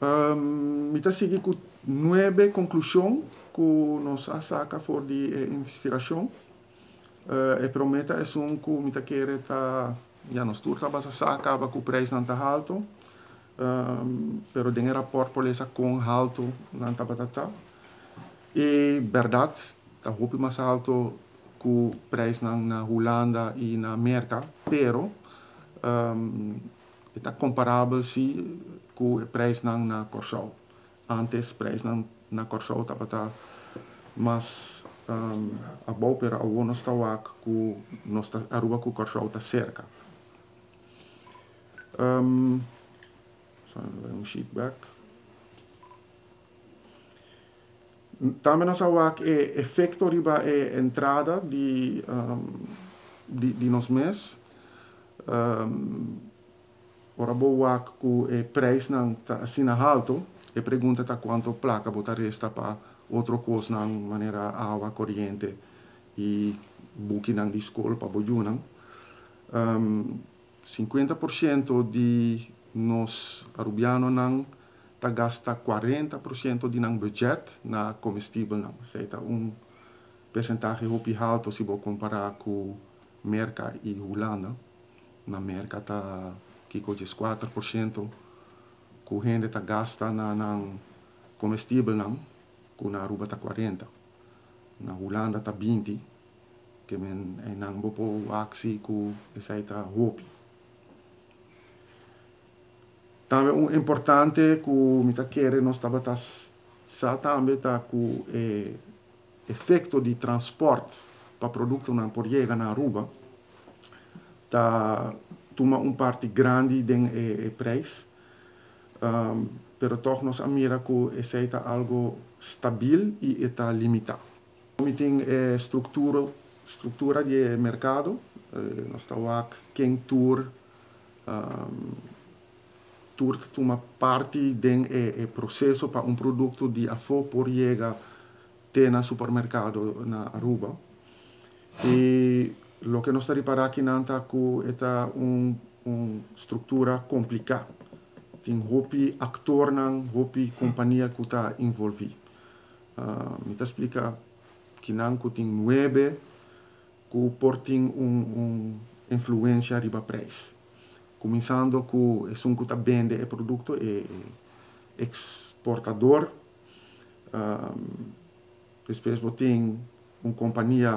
Mi ta sigui ku nuebe konklushon ku nos a saka for di e investigashon. E promé ta esun ku mi ta kere ta, ya nos tur tabata sa kaba ku preisnan ta haltu, pero den e rapòrt por lesa kon haltu nan tabata ta. E bèrdat ta hopi mas haltu ku preisnan na Hulanda i na Merka, pero e ta komparabel si ku e preisnan na Kòrsou. Antes preisnan na Kòrsou tabata mas abou, pero awor nos ta wak ku nos ta Aruba ku Kòrsou ta serka. Un sheet back. Tambe nos a wak e efekto riba e entrada di di nos mes. Ora bo wak ku e preisnan ta asina haltu, e pregunta ta kuantu plaka bo ta resta pa otro kosnan manera awa, koriente i bukinan di skol pa bo yunan. 50% di nos arubianonan ta gasta 40% di nan budget na komestibelnan. Esei ta un persentahe hopi haltu si bo kompará ku Merka i Hulanda. Na Merka ta kiko 14% ku hende ta gasta na nan komestibelnan, ku na Aruba ta 40. Na Hulanda ta 20. Ke men einan bo por wak si ku esei ta hopi. Tambe un importante ku mi ta kere nos tabata sa tambe ta ku e efekto di transport pa produktonan por yega na Aruba ta tuma un parti grandi den e preis. Pero tòg nos a mira ku esei ta algo stabil i e ta limitá. Mi tin e struktura struktura di e merkado, nos ta wak ken tur tur ta tuma parti den e proseso pa un produkto di afó por yega te na supermerkado na Aruba. I loke nos ta ripará akinan ta ku e ta un un struktura kompliká. Tin hopi aktornan, hopi kompania ku ta involví. Mi ta splika kinan ku tin nuebe ku por tin un un influensia riba preis. Kuminsando ku esun ku ta bende e produkto, e eksportador. Despues bo tin un kompania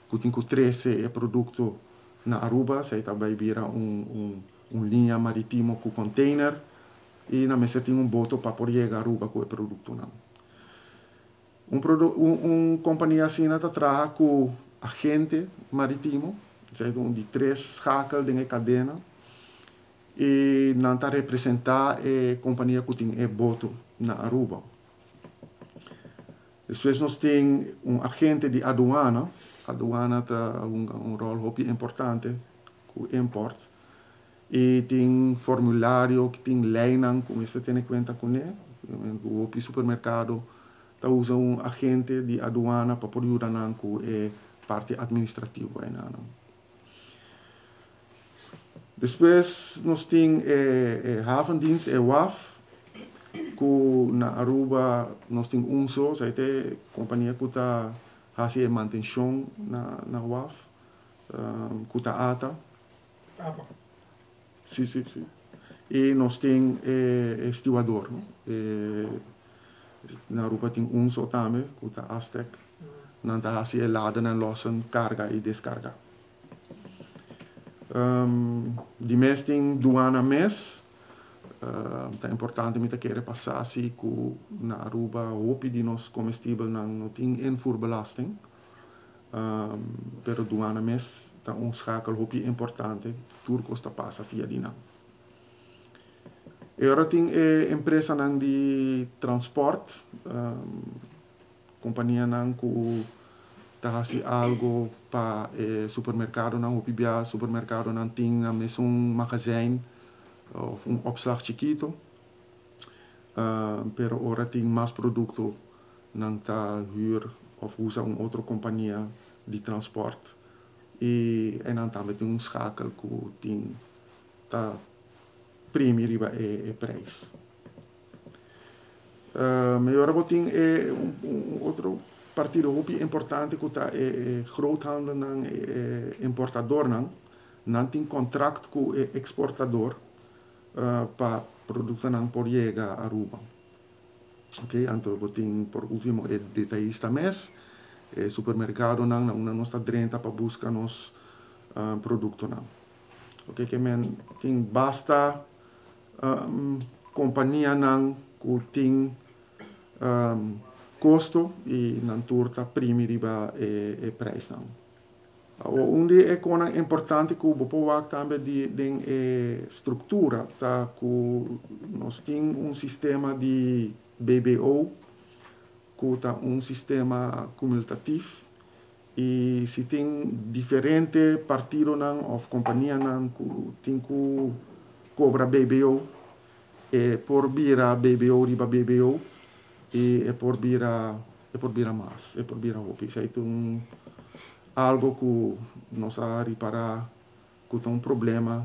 ku tin ku trese e produkto na Aruba, esei ta bai bira un un un liña maritimo ku konteiner i nan mester tin un boto pa por yega Aruba ku e produktonan. Un un kompania asina ta traha ku agente maritimo, esei ta un di tres schakel den e kadena, i nan ta representá e kompania ku tin e boto na Aruba. Despues nos tin un agente di aduana, aduana ta hunga un ròl hopi importante ku import, I tin formulario, tin leinan ku mester tene kuenta kuné. Ku hopi supermerkado ta usa un agente di aduana pa por yuda nan ku e parti administrativo einanan. Despues nos tin e havendienst, e waf, ku na Aruba nos tin un so, esei ta e kompania ku ta hasi e mantenshon na waf, ku ta ata. Tapa. Si, si, si. I nos tin e stiwador, no? E na Aruba tin un so tambe ku ta Aztec. Nan ta hasi e laden en lossen, karga i deskarga. Di mes tin duana mes. Ta importante mi ta kere pa sa si ku na Aruba hopi di nos komestibelnan no tin invoerbelasting. Pero duana mes ta un schakel hopi importante, tur kos ta pasa via di nan. E ora tin e empresanan di transport, kompanianan ku ta hasi algo pa e supermerkadonan, hopi bia supermerkadonan tin nan mesun magazijn of un opslag chikito, pero ora tin mas produkto Nan ta hür of usa un otro kompania di transport i einan tambe tin un schakel ku tin ta primi riba e preis. Mejor bo tin e un otro partido hopi importante ku ta e groothandelnan, e importadornan. Nan tin kontrakt ku e eksportador pa produktonan por yega Aruba. Ok, anto bo tin por último e detallista mes, e supermerkadonan na unda nos ta drenta pa buska nos produktonan. Ok, ke men tin basta kompanianan ku tin kosto i nan tur ta primi riba e prijsnan. Un di e konan importante ku bo por wak tambe di den e struktura ta ku nos tin un sistema di BBO ku ta un sistema kumulatief i si tin diferente partidonan òf kompanianan ku tin ku kobra BBO, e por bira BBO riba BBO i e por bira mas, e por bira hopi. Esei ta un algo ku nos a ripará ku ta un problema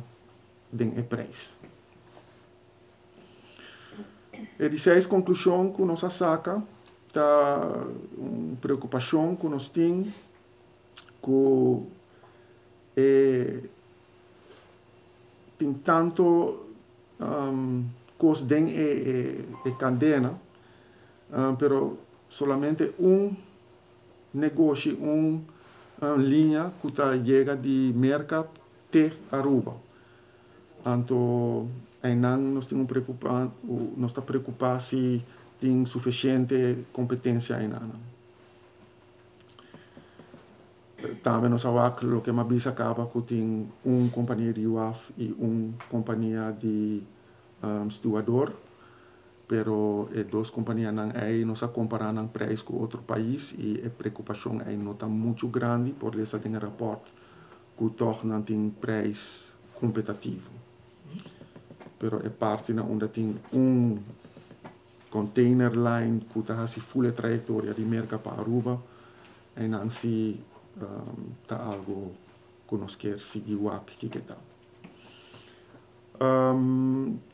den e prijs. E di seis konklushon ku nos a saka ta un preokupashon ku nos tin ku e tin tantu kos den e kadena, pero solamente un negoshi, un liña ku ta yega di Merka te Aruba. Anto, einan nos ta preokupá si tin sufisiente kompetensia einan. Tambe nos a wak loke m'a bisa kaba ku tin un kompania di waf i un kompania di stuwador, pero e dos kompanianan ei nos a kompará nan prijs ku otro pais i e preokupashon ei no ta muchu grandi, por lesa den e rapport ku toch nan tin prijs kompetitivo. Pero e parti na unda tin un container line ku ta hasi full trayektoria di Merka pa Aruba, einan si ta algo ku nos ke sigui wak kiko ta.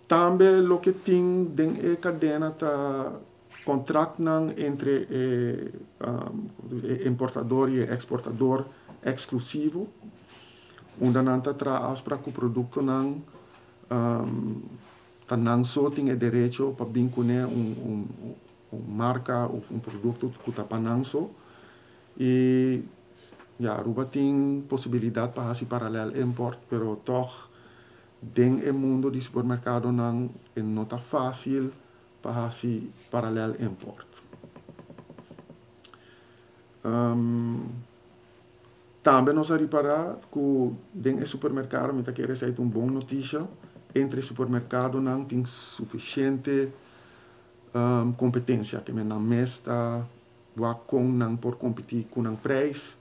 Tambe loke tin den e kadena ta kontraktnan entre e importador i e eksportador eksklusivo, unda nan ta traha afspraak ku produktonan ta nan so tin e derecho pa bin kuné un marka òf un produkto ku ta pa nan so. I ja, Aruba tin posibilidat pa hasi parallel import, pero toch den e mundo di supermerkadonan no ta fásil pa hasi parallel import. Tambe nos a ripará ku den e supermerkado, mi ta kere esei un bon notisia, entre supermerkadonan tin sufisiente kompetensia, ke men nan mes ta wak kon nan por kompetí ku nan prijs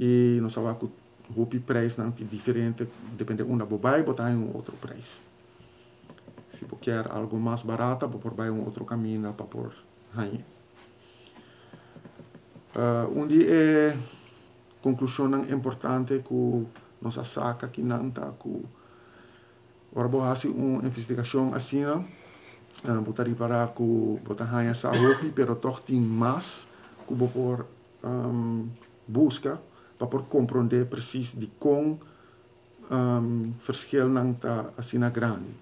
i nos a wak ku hopi prijsnan tin diferente, depende unda bo bai, bo ta haña un otro prijs. Si bo ke algo mas barata, bo por bai un otro kaminda pa por haña. Un di e konklushonnan importante ku nos a saka akinan ta ku ora bo hasi un investigashon asina, bo ta ripará ku bo ta haña sa hopi, pero toch tin mas ku bo por buska pa por komprondé presis di kon verschilnan ta asina grandi.